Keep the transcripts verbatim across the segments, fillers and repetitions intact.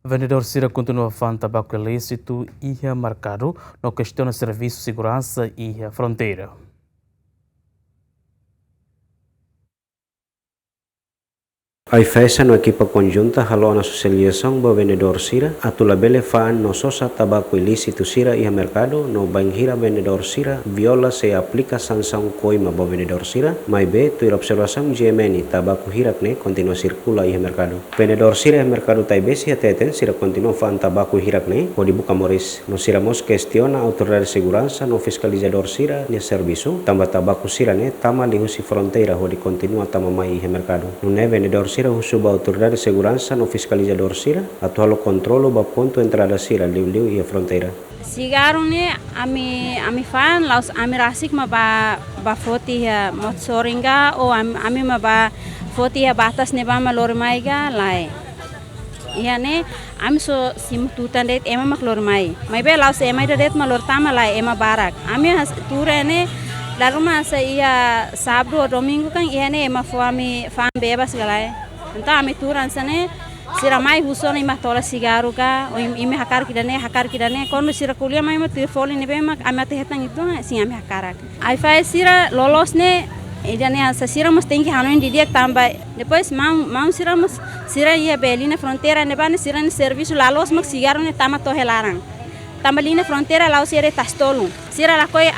Vendedór sira kontinua fa'an tabaku ilísitu iha merkadu no kestiona servisu seguransa iha fronteira. AIFAESA no ekipa konjunta halo ona sosializasaun ba vendedór sira atu labele fa'an no sosa tabaku ilísitu sira iha merkadu no bainhira vendedór sira viola sei aplika sansaun koima ba vendedór sira, maibé tuir observasaun G M N, tabaku hirak ne'e kontinua sirkula iha merkadu. Vendedór sira iha merkadu Taibesi hateten sira kontinua fa'an tabaku hirak ne'e hodi buka moris. No sira mós kestiona autoridade seguransa no fiskalizadór sira-nia servisu, tanba tabaku sira-ne'e tama liuhusi fronteira hodi kontinua tama mai iha merkadu. Nune'e vendedór sira husu ba autoridade seguransa no fiskalizadór sira atu halo kontrolu ba pontu entrada sira liuliu iha fronteira. Sigarru ne'e ami, ami fa'an, la'ós ami rasik mak bá, bá foti iha Motsoring ka, ou am-, ami mak bá foti iha batas ne'ebá mak lori mai ka, lae. Iha ne'e, ami só simu tutan de'it ema mak lori mai. Maibé la'ós ema ida de'it mak lori tama, lae, ema barak. Ami has-, tuur iha ne'e, dala ruma hanesan iha sábadu ou domingu kan, iha ne'e ema fó ami fa'an bebas ka lae. Entaun ami tuur hanesan ne'e, sira mai husu ona imi atu hola sigarru ka, ou im-, imi hakarak ida-ne'e, hakarak ida-ne'e. Kuandu sira ko'alia mai mak tuir folin ne'ebé mak ami atu hetan uitoan, sin, ami hakarak. AIFAESA sira loloos ne'e, ida-ne'e hanesan sira mós tenke hanoin didi'ak tanba. Depois maun, maun sira mós, sira iha be liña fronteira ne'ebá ne'e sira-nia servisu la loos mak sigarru ne'e tama to'o iha laran. Tanba liña fronteira la'ós iha de'it tasi-tolu. Sira lakohi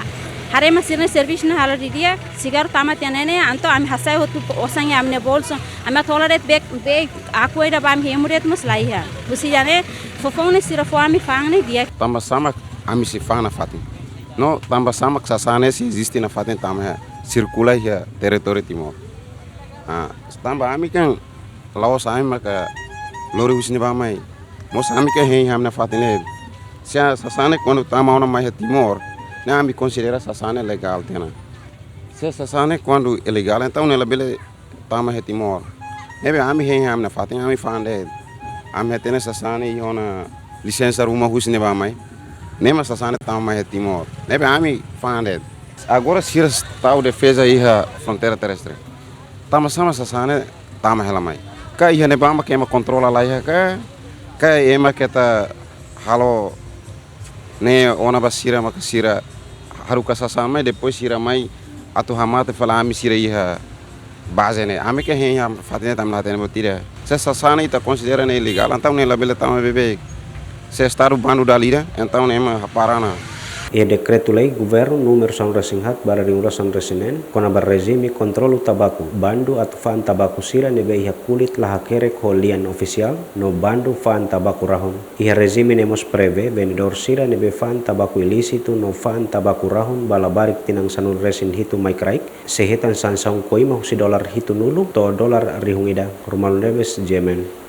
haree mak sira-nia servisu ne'e halo didi'ak, sigarru tama tiha ne'e, entaun ami hasai hotu osan iha ami-nia bolsu. Ami atu hola de'it bek, bek aku ida bá ami hemu de'it mós laiha. Husi ida-ne'e, foufoun ne'e sira fó ami fa'an ne'e di'ak. Tanba sá mak ami sei fa'an nafatin. No tanba sá mak sasán ne'e sei eziste nafatin tama iha, sirkula iha territóriu Timor. Ah, tanba ami kan la'ós ami maka lori husi ne'ebá mai. Mós ami ke hein ami nafatin ne'e. Se sasán ne'e kuandu tama ona mai iha Timor, ne'e ami konsidera sasán ne'e legál tiha ona. Se sasán ne'e kuandu ilegál, entaun ne'e labele tama iha Timor. Ne'ebé ami hein ami nafatin, ami fa'an de'it. Ami hatene sasán ne'e iha ona lisensa ruma husi ne'ebá mai. Ne'e mak sasán ne'e tama mai iha Timor. Ne'ebé ami fa'an de'it. Agora sira tau defeza iha fronteira terrestre. Tanba sá mak sasán ne'e tama hela mai. Ka iha ne'ebá mak ema kontrola laiha ka, ka ema keta halo ne'e ona ba sira maka sira haruka sasán mai, depois sira mai atu hamate fali ami sira iha baze ne'e. Ami ke hein ami nafatin ne'e tama iha ne'ebá tiha. Se sasán ne'e ita konsidera ne'e ilegál, entaun ne'e labele tama beibeik. Se Estadu bandu dala ida, entaun ne'e ema hapara ona. Iha dekretu-lei governu númeru sanulu-resin-haat barra rihun rua sanulu-resin-neen, kona-ba rejime kontrolu tabaku, bandu atu fa'an tabaku sira ne'ebé iha kulit la hakerek ho lian ofisiál, no bandu fa'an tabaku rahun. Iha rejime ne'e mós prevee vendedór sira ne'ebé fa'an tabaku ilísitu no fa'an tabaku rahun ba labarik tinan sanulu-resin-hitu mai kraik, sei hetan sansaun koima husi dolar hitunulu to'o dolar rihun ida. Romualdo Neves, G M N.